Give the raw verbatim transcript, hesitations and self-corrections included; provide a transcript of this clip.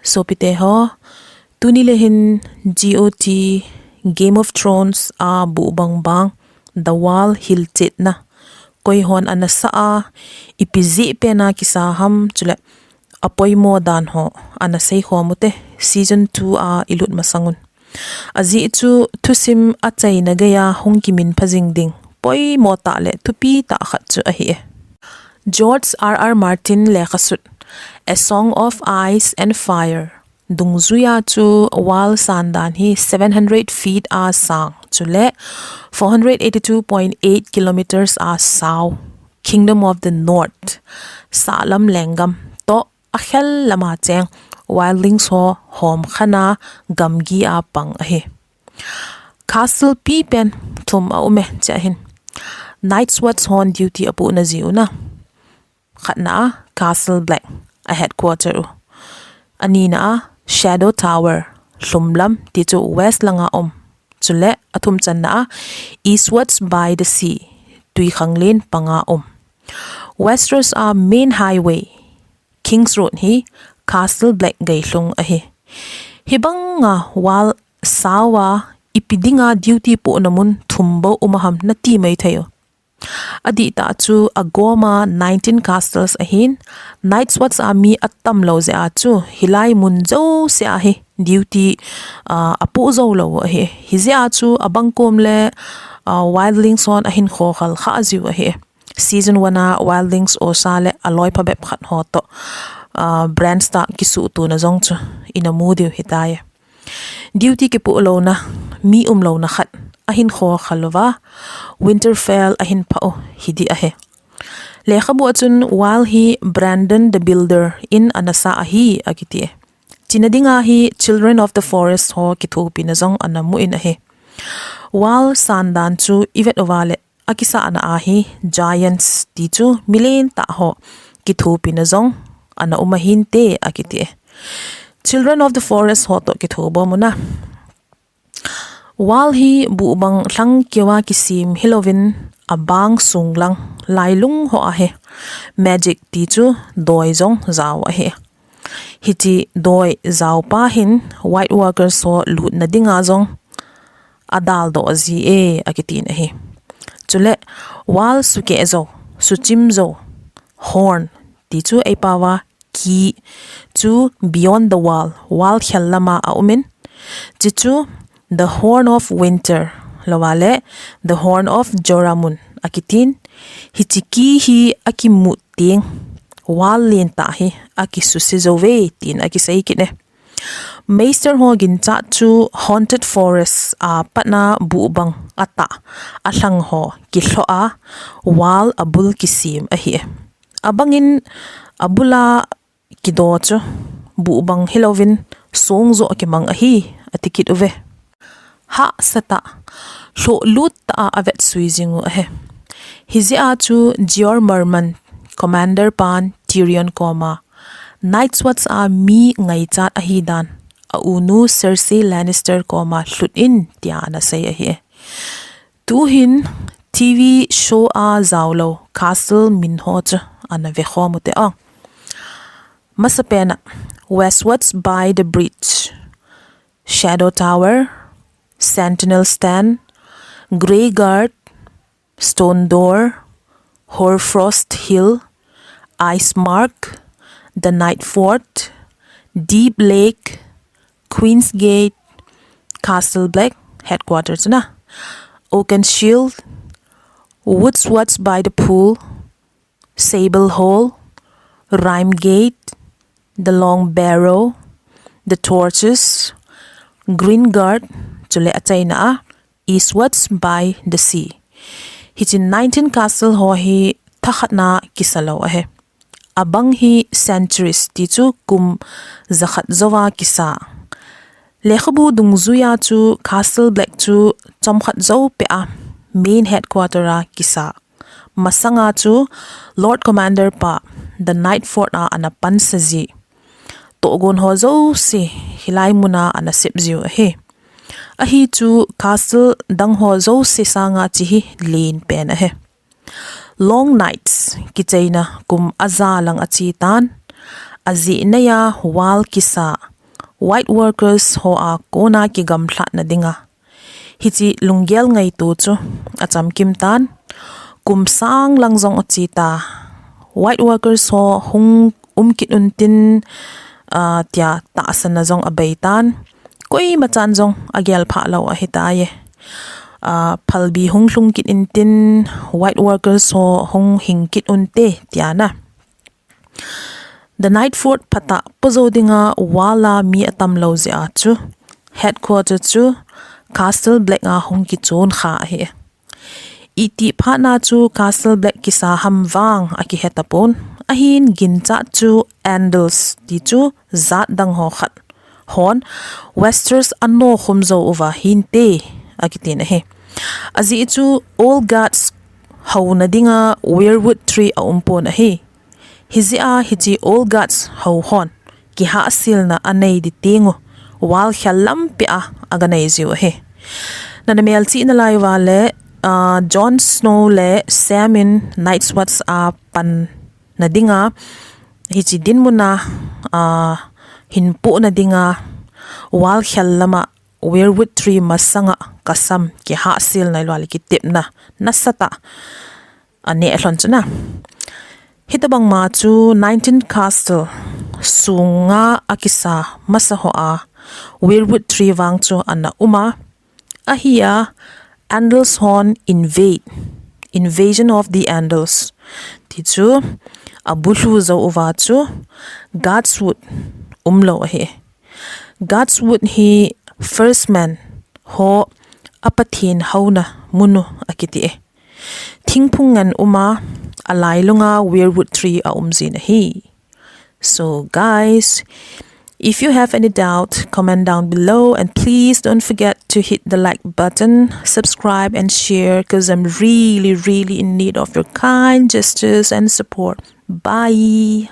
Sopite ho, tuni le hin G O T, Game of Thrones a buh bangbang, The Wall hilchetna, koi hon ana sa a, ipi jeh pen a kisa ham chule apoimo dan ho ana seikhom ute, season two a ilut masang un. Ajeh chu thusim achaina geiya hung kiminpha jing ding poimo tah le thupi tah khat chu ahi e. George R R Martin lekhasut, A Song of Ice and Fire, dungjuiya chu wall sandan hi seven hundred feet a sang, chule four hundred eighty-two point eight kilometers a sao, Kingdom of the North, sahlam lenggam toh akhel lama cheng wildlings ho homkhana gamgi a pang ahi. Castle pipen thum aume, chea hin Night's Watch hon duty apohna jiu na. Khatna a Castle Black, a headquarter u. Anina a Shadow Tower, lhumlam, ti chu west langa um. Chule athumchanna a Eastwards by the Sea, tuikhanglen panga um. Westeros a main highway, King's Road hi Castle Black geilhung ahi. Hibanga wall sao a ipi dinga duty pohna mun thum bou um aham nati maithei u. Adihtah chu agoma nineteen castles ahin, Night's Watch a mi atamlou jeh a chu hilai mun jouse a hi duty, ah, apoh joulou u ahi. Hijeh a chu abang kom le, ah, wildlings hon ahin khokhal kha jiu ahi. Season one a wildlings osa le aloi phabep khat ho toh, ah, Bran Stark kisuhtona jong chu ina mu diu hitai. Duty kipoh louna, mi umlouna khat ahin khokhal uva, Winterfell ahin phah u hiding ahi. Lekhabu a chun wall hi Brandon the Builder in ana sa ahi akiti e. China dinga hi Children of the Forest ho kithopina jong ana mu in ahi. Wall sandan chu ivet uva le akisahna a hi giants ti chu milen tah ho kithopina jong ana um ahinte akiti e. Children of the Forest ho toh kitho bom u na. Wall hi buhbang lhang keuva kisem hilouvin abang sunglang lailung ho ahi. Magic ti chu doi jong jao ahi. Hiche doi jaopa hin White Walkers ho lutna dinga jong adaldoh ji e akitin ahi. Chule wall sukeh jou, suchim jou, horn ti chu eipao a ki chu beyond the wall, wall khel lama aumin, hiche chu the Horn of Winter, louva le the Horn of Joramun akitin, hiche ki hi akimut teng wall lentah hi akisuse jouve tin akisei kit e. Maester ho ginchat chu haunted forest a patna buhbang atah, alhang ho kilhoh a wall abul kisem ahi. Abangin abula kido chu buhbang hilouvin song joh kimang ahi, ati kit uve. Hahsatah, lhohlut tah a avetsui jing u ahi. Hijeh a chu Jeor Mormont, Commander pan Tyrion koma, Night's Watch a mi ngaichat ahidan, a unu Cersei Lannister koma lhut in tia ana sei ahi. Tuhin T V show a jaolou castle min ho chu ana vekhom ute o. Masapen a, Westwards by the Bridge, Shadow Tower, Sentinel Stand, Grey Guard, Stone Door, Hoarfrost Hill, Ice Mark, The Night Fort, Deep Lake, Queen's Gate, Castle Black, headquarters na, Oakenshield, Woodswatch by the Pool, Sable Hall, Rime Gate, The Long Barrow, The Torches, Green Guard, chule achaina a, Eastwards by the Sea. Hiche nineteen castle ho hi thakhatna kisalou ahi. Abang hi centuries ti chu kum jakhat jouva kisa. Lekhabu dungjuiya chu Castle Black chu chomkhat jou peh a main headquarter a kisa. Masanga chu Lord Commander pa The Night Fort a ana pansa ji. Tohgon ho jouse hilai muna ana sep jiu ahi. Ahi chu castle dang ho jouse sanga hiche hi len pen ahi. Long Nights kicheina kum aja lang ache tan. Ajeh neiya wall kisa White workers ho a kona kigamlhatna dinga hiche lunggel ngaito chu achamkim tan, kum sang lang jong ache ta. White workers ho hung um kit un tin, ah, tia tahsanna jong abei tan. Koima chan jong agel phah lou ahitai. Ah, phalbi hung lhung kit in tin, white workers ho hung hing kit un te, tia na. The Night Fort phatah po jou dinga wall a mi atam lou jeh a chu headquarter chu Castle Black a hung kichon kha ahi. Iti phat na chu Castle Black kisa ham vang akihe tapon. Ahin ginchat chu Andals ti chu jat dang ho khat hon Westeros anokhum jou uva hinte akitin ahi. Ajeh chu Old Guards houna dinga Weirwood Tree aumpon ahi. Hijeh a hiche Old Guards ho hon kihahselna anei di teng u wall khel lampi a aganei jiu ahi. Nana melchih nalai uva le, ah, Jon Snow le Sam in Night's Watch a panna dinga hiche dinmun a, ah, hinpohna dinga wall khel lama Weirwood Tree masanga kasam kihahselna ilou le kitepna nasatah aneh lhon chu na. Hitobang ma chu nineteen Castle sunga akisa masa ho a Weirwood Tree vang chu ana um a. Ahi a, Andals hon invade, Invasion of the Andals ti chu abulhu jou uva chu Godswood umlou ahi. Godswood hi First Men ho a Pathen houna mun u akiti e. Thingphung ngen um a, alailunga Weirwood Tree aum jin ahi. So guys, if you have any doubt, comment down below, and please don't forget to hit the like button, subscribe and share, 'cause I'm really, really in need of your kind gestures and support. Bye.